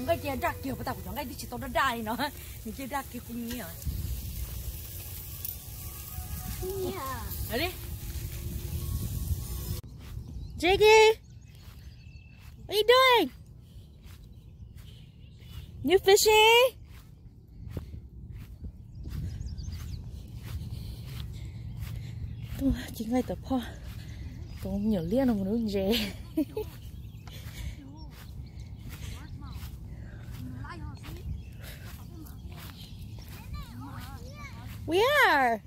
Nqaij daj kiag, puas tas kuv cov nqaij twb tsis tau daj daj li no, nws cia daj kiag kuv nyiam. Jackie, what are you doing? You fishing? Tuaj ci nqaij tawm phoj, tus me nyuam liab no mus lub ntses. We are.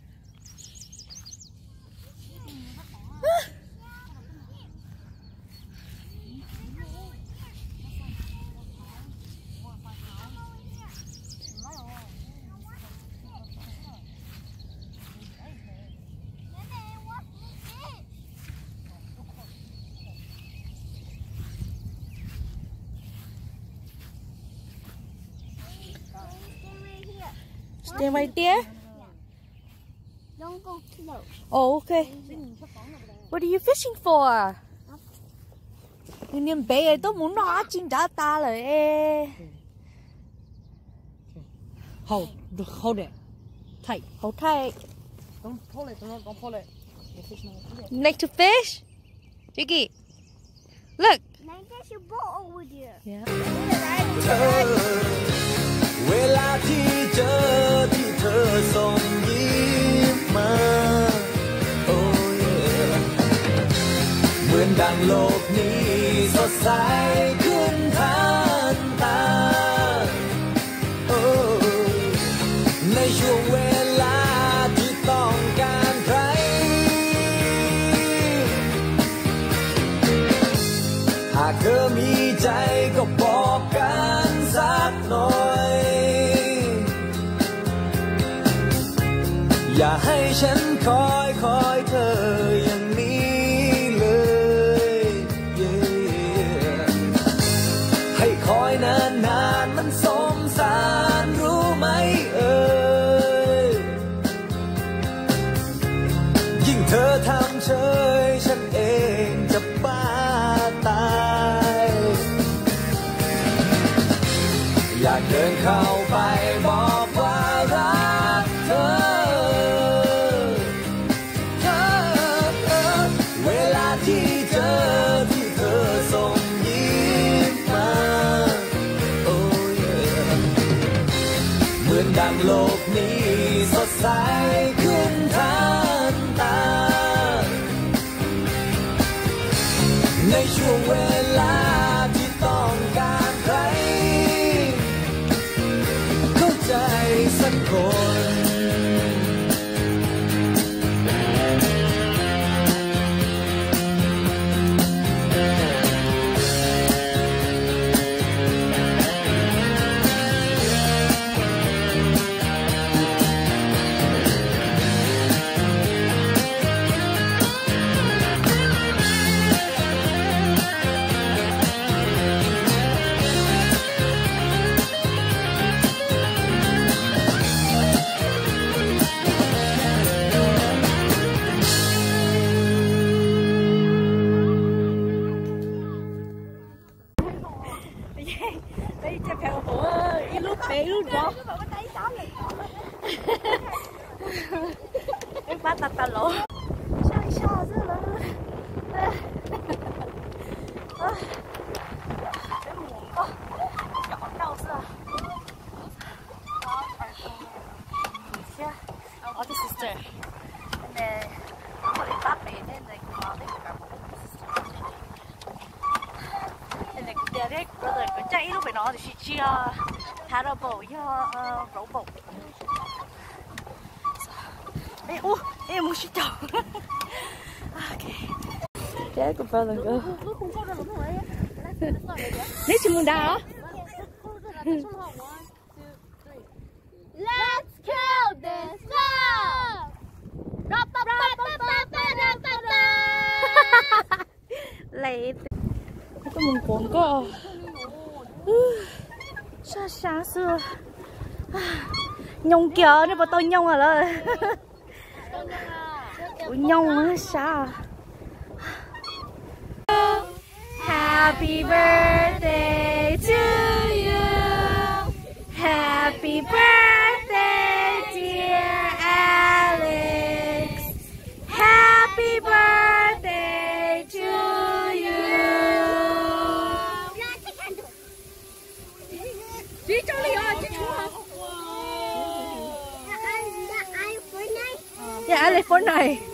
Stand right there. Don't go close. Oh, okay. What are you fishing for? Nws niag npev tuaj mus noj dab tsi nrad tas lawm es. Hold, hold it tight. Hold tight. Don't pull it, don't, don't pull it. The fish might eat it. Like to fish? Jackie, look. Can I get your boat over there? Yeah. เวลาที่เจอที่เธอส่งยิ้มมา Oh yeah. เหมือนดังโลกนี้สดใสขึ้นทันตา ในช่วงเวลาที่ต้องการใคร หากเธอมีใจก็บอกกันสักหน่อย อย่าให้ฉันคอยคอยเธออย่างนี้เลย Yeah. ให้คอยนานๆ มันสมสารรู้ไหมเอ่ย ยิ่งเธอทำเฉย ฉันเองจะบ้าตาย อยากเดินเข้าไปบอกว่ารักเธอ เวลาที่เจอที่เธอส่งยิ้มมา Oh yeah. เหมือนดังโลกนี้สดใสขึ้นทันตา ในช่วงเวลาที่ต้องการใคร เข้าใจสักคน Ib lub pem ib lub nrov. Peb pab tag tag los. Sab sab xwb lawm. Peb mus, oh, cov qhov ncauj xwb. Thiab ob tug sister ne, kuv li pab pem thiab ne, kuv no peb kuv kab peb sister. Es kuv tias thiab brother nkawd caij ib lub pem no tiam sis tsis yog paddle boat, yog rowboat. Ub, mus sib caum. Thiab kuv brother nkawd. Neb tsis mus nrad os? Let's kill this dog. Tuaj mus nquas nkoj. Sab sab xwb. Nyooj kiag, nej puas tau nyooj lawm? Kuv nyooj sab. Happy birthday to you. Happy birthday, dear Alex. Happy birthday to you. Yog ai li Fortnite.